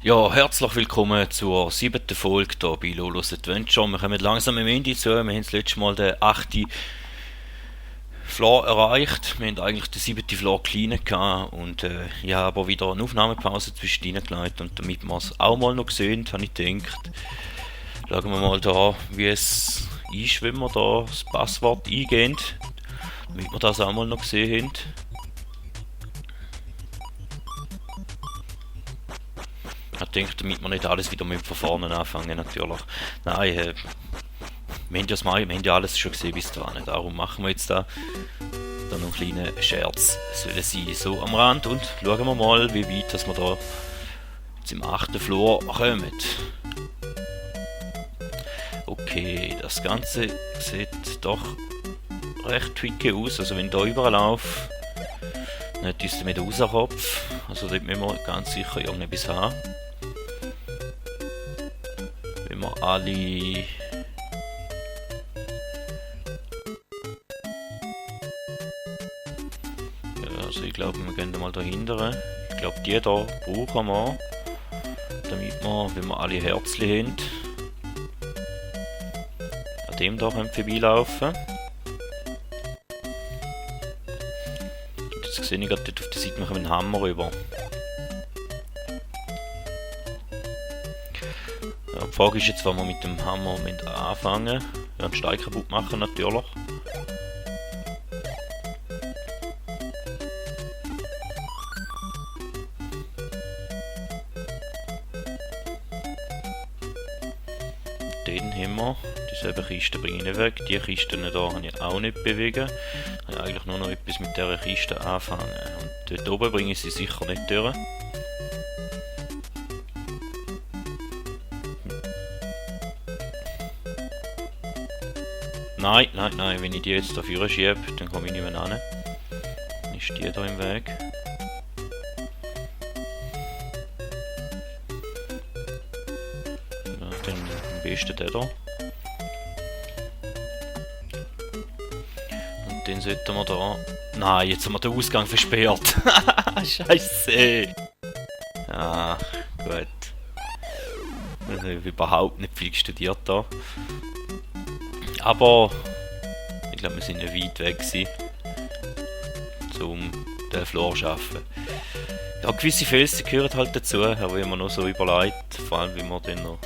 Ja, herzlich willkommen zur siebten Folge hier bei Lolos Adventure. Wir kommen langsam am Ende zu. Wir haben das letzte Mal den 8. Floor erreicht. Wir haben eigentlich den 7. Floor klein gehabt und ich habe aber wieder eine Aufnahmepause zwischen reingelegt und damit wir es auch mal noch gesehen, habe ich gedacht, schauen wir mal da, wie es ist, wenn wir da das Passwort eingehen, damit wir das auch mal noch gesehen haben. Ich denke, damit wir nicht alles wieder mit von vorne anfangen, natürlich. Nein, wir haben ja das mal, wir haben ja alles schon gesehen bis dahin. Darum machen wir jetzt da noch einen kleinen Scherz. Sollen sie so am Rand und schauen wir mal, wie weit dass wir da zum 8. Floor kommen. Okay, das Ganze sieht doch recht tricky aus. Also wenn ich da überlaufe, nicht ist mit dem Rauskopf. Also dort müssen wir ganz sicher irgendetwas haben. Wenn wir alle... Ja, also ich glaube, wir gehen mal dahinter. Ich glaube, die hier brauchen wir, damit wir, wenn wir alle Herzchen haben, an dem hier vorbeilaufen. Und jetzt sehe ich gerade dort auf der Seite, wir kommen einen Hammer rüber. Ja, die Frage ist jetzt, was wir mit dem Hammer anfangen. Ja, den Stein kaputt machen natürlich. Den haben wir. Dieselbe Kiste bringe ich nicht weg. Die Kisten hier kann ich auch nicht bewegen. Ich kann eigentlich nur noch etwas mit dieser Kiste anfangen. Und dort oben bringe ich sie sicher nicht durch. Nein, wenn ich die jetzt dafür schiebe, dann komme ich nicht mehr ran. Dann ist die hier im Weg. Ja, dann am besten der hier. Und den sollten wir da... Nein, jetzt haben wir den Ausgang versperrt. Scheiße. Ja, gut. Ich habe überhaupt nicht viel studiert da. Aber ich glaube, wir sind nicht weit weg gewesen, um den Floor zu schaffen. Ja, gewisse Felsen gehören halt dazu, aber wenn man noch so überlegt, vor allem wenn man dann noch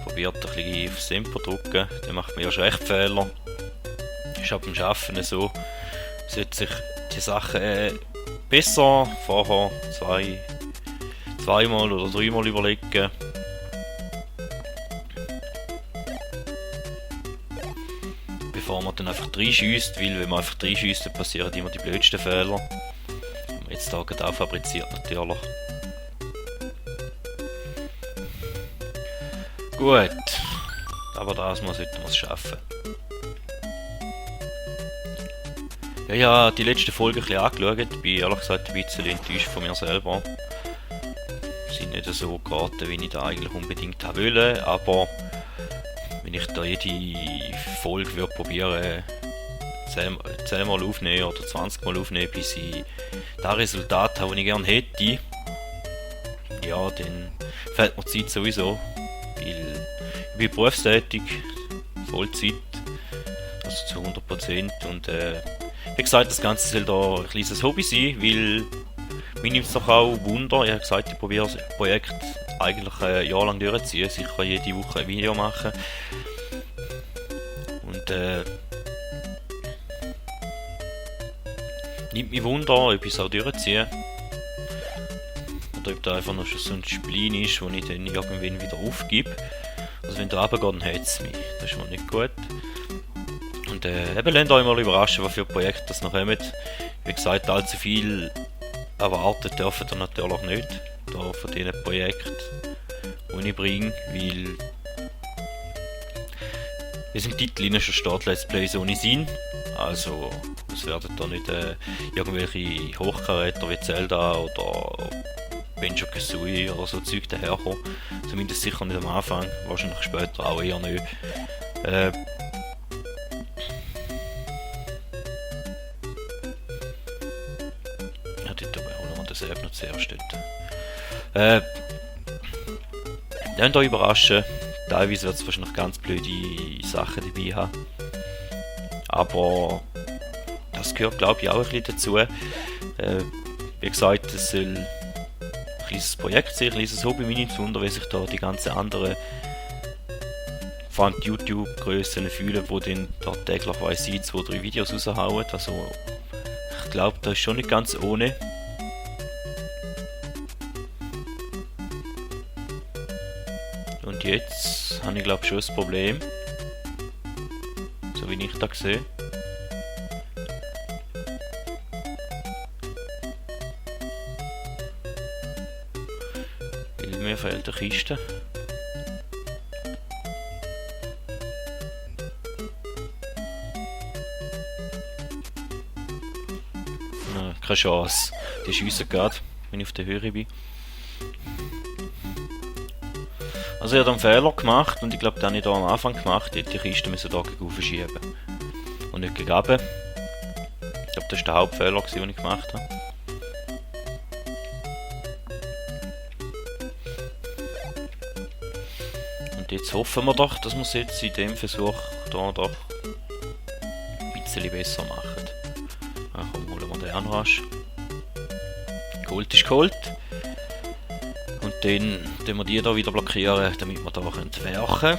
probiert, ein bisschen aufs Tempo zu drücken, dann macht man ja schon echt Fehler. Ist auch beim Schaffen so, sollte sich die Sachen besser vorher zweimal oder dreimal überlegen. Bevor man dann einfach reinschießt, weil wenn man einfach reinschießt, dann passieren immer die blödsten Fehler. Die man jetzt da gerade auch fabriziert natürlich. Gut, aber das mal sollten wir es schaffen. Ja, die letzte Folge ein bisschen angeschaut, bin ehrlich gesagt ein bisschen enttäuscht von mir selber. Sind nicht so geraten, wie ich da eigentlich unbedingt wollte, aber wenn ich da jede Folge würde probieren 10 Mal aufnehmen oder 20 Mal aufnehmen, bis ich das Resultat habe, das ich gerne hätte, ja, dann fehlt mir die Zeit sowieso, weil ich bin berufstätig, Vollzeit, also zu 100% und wie gesagt, das Ganze soll da ein kleines Hobby sein, weil mir nimmt es doch auch Wunder, ich habe gesagt, ich probiere das Projekt eigentlich ein Jahr lang durchziehen, sicher jede Woche ein Video machen. Und nimmt mich Wunder, ob ich es auch durchziehe. Oder ob da einfach noch so ein Spleen ist, wo ich dann irgendwann wieder aufgebe. Also wenn da runtergeht, dann hat es mich. Das ist mal nicht gut. Und eben lasst euch mal überraschen, was für Projekte das noch kommen. Wie gesagt, allzu viel erwartet dürfen ihr natürlich nicht. Da von diesen Projekten, die ich bringe, weil wie es im Titel schon steht, Let's Plays ohne Sinn. Also es werden da nicht irgendwelche Hochkaräter wie Zelda oder Banjo-Kazooie oder so Zeug daherkommen. Zumindest sicher nicht am Anfang, wahrscheinlich später auch eher nicht. Ja, dort oben holen wir das eben noch zuerst dort. Lasst euch überraschen. Teilweise wird es wahrscheinlich ganz blöde Sachen dabei haben. Aber das gehört, glaube ich, auch ein bisschen dazu. Wie gesagt, es soll ein kleines Projekt sein, ein kleines Hobby, meine Wunder, wie sich da die ganzen anderen, vor allem die YouTube-Grössen fühlen, die dann da täglich, weiss ich, 2-3 Videos raushauen. Also, ich glaube, das ist schon nicht ganz ohne. Und jetzt habe ich, glaube ich, schon ein Problem. So wie ich das sehe. Weil mir fehlt eine Kiste. Keine Chance. Die schiessen gerade, wenn ich auf der Höhe bin. Also ich habe einen Fehler gemacht und ich glaube, den habe ich hier am Anfang gemacht. Ich hätte die Kiste müssen hier gegen verschieben und nicht gegen runter. Ich glaube, das war der Hauptfehler, den ich gemacht habe. Und jetzt hoffen wir doch, dass wir es jetzt in dem Versuch hier doch ein bisschen besser machen. Ja, komm, holen wir den an rasch. Geholt ist geholt. Und dann wir die hier wieder blockieren, damit wir hier werken können.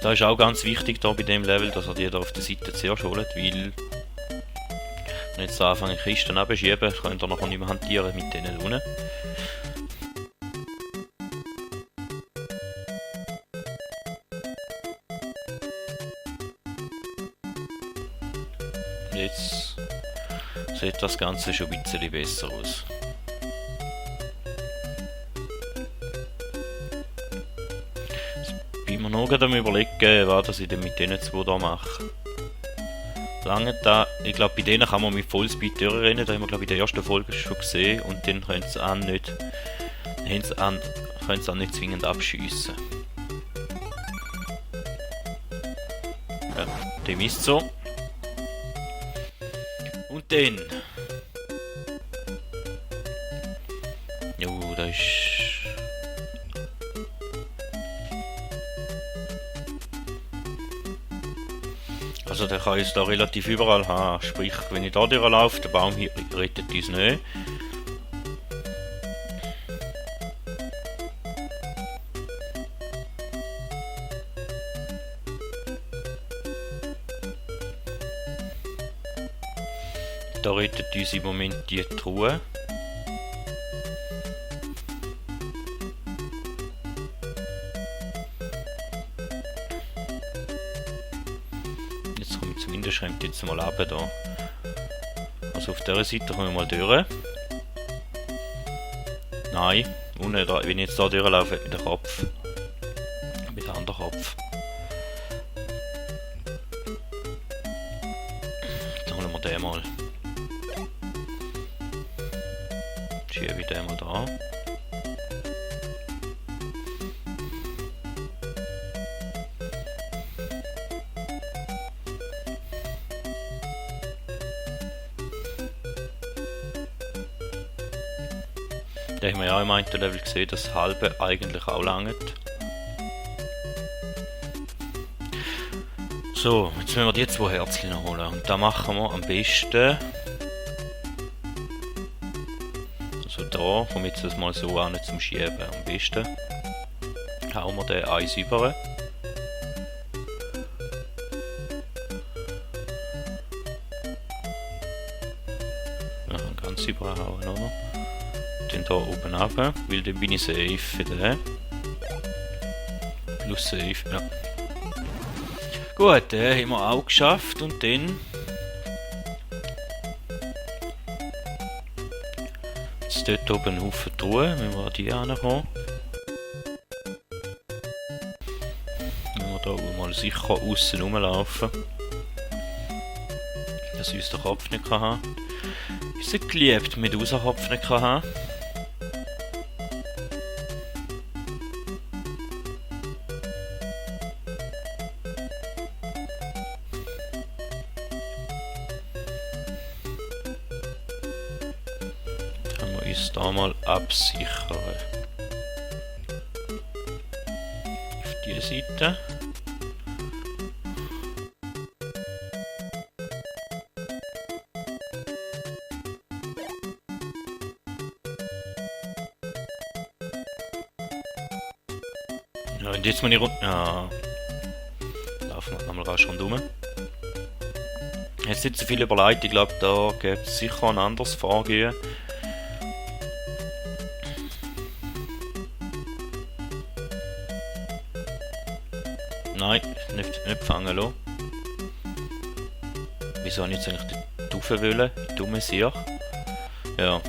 Da ist auch ganz wichtig da bei dem Level, dass ihr die hier auf der Seite zuerst holt, weil wenn jetzt anfangen Kisten abschieben, könnt ihr nachher nicht mehr hantieren mit denen unten. Jetzt sieht das Ganze schon ein bisschen besser aus. Jetzt bin ich mir noch am überlegen, was ich denn mit diesen zwei hier mache. Lange da, ich glaube, bei denen kann man mit Vollspeed durchrennen, da haben wir, glaube ich, in der ersten Folge schon gesehen, und dann können sie an nicht zwingend abschiessen. Ja, dem ist so. Und dann. Jo, da ist. Also der kann es da relativ überall haben. Sprich, wenn ich da durchlaufe, der Baum hier rettet uns nicht. Da rettet uns im Moment die Truhe. Jetzt komme ich zumindest schreibt jetzt mal ab da. Also auf dieser Seite kommen wir mal durch. Nein, unten da, wenn ich jetzt da durchlaufe, mit dem Kopf. Mit dem anderen Kopf. Dann holen wir den mal. Schiebe ich den mal da. Da haben wir ja im einen Level gesehen, dass das halbe eigentlich auch langt. So, jetzt müssen wir die zwei Herzchen holen. Und da machen wir am besten. Also da, kommen jetzt das mal so an zum Schieben. Am besten hauen wir den eins über. Ja, ganz überhauen, oder? Den hier oben runter, weil dann bin ich safe für den. Plus safe, ja. Gut, den haben wir auch geschafft und dann. Jetzt dort oben einen Haufen Truhen, wenn wir an die rankommen. Wenn wir da mal sicher außen rumlaufen. Dass uns der Kopf nicht haben kann. Unser geliebter Medusa-Kopf nicht kann haben. uns da mal absichern. Auf diese Seite. Ja, und jetzt muss ich runter. Ja. Laufen wir nochmal rasch rundherum. Jetzt nicht so viel überlegt, ich glaube, da gibt es sicher ein anderes Vorgehen. Nein, nicht fangen lassen. Wieso habe ich jetzt eigentlich dort rauf wollen? Dumme Sieg. Ja.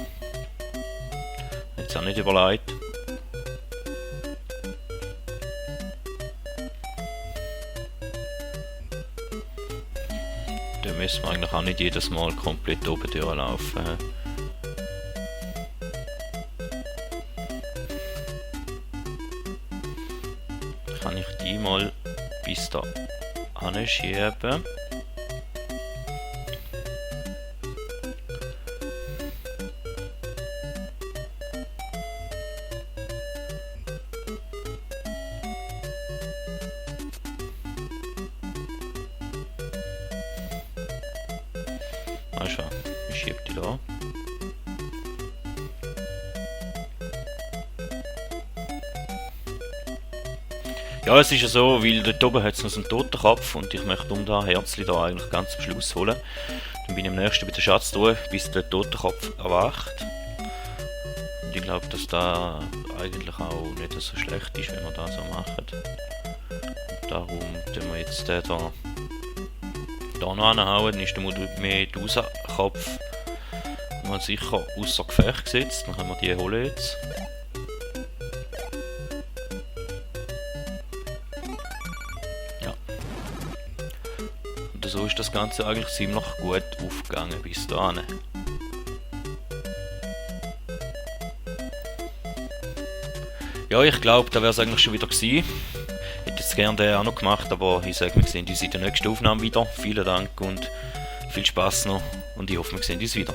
Jetzt auch nicht überlegt. Da müssen wir eigentlich auch nicht jedes Mal komplett oben durchlaufen. Kann ich die mal bis da anschieben. Weißt du, ich schiebe die da. Ja, es ist ja so, weil dort oben hat es noch so einen Totenkopf und ich möchte um das Herzchen da eigentlich ganz am Schluss holen. Dann bin ich am nächsten bei der Schatztruhe, bis der Totenkopf erwacht. Und ich glaube, dass da eigentlich auch nicht so schlecht ist, wenn wir das so machen. Und darum tun wir jetzt den da noch anhauen, dann ist der Medusa-Kopf mal sicher außer Gefecht gesetzt. Dann können wir die holen jetzt. Ja. Und so ist das Ganze eigentlich ziemlich gut aufgegangen bis dahin. Ja, ich glaube, da wäre es eigentlich schon wieder gewesen. Ich hätte jetzt gerne den auch noch gemacht, aber ich sage, wir sehen uns in der nächsten Aufnahme wieder. Vielen Dank und viel Spaß noch und ich hoffe, wir sehen uns wieder.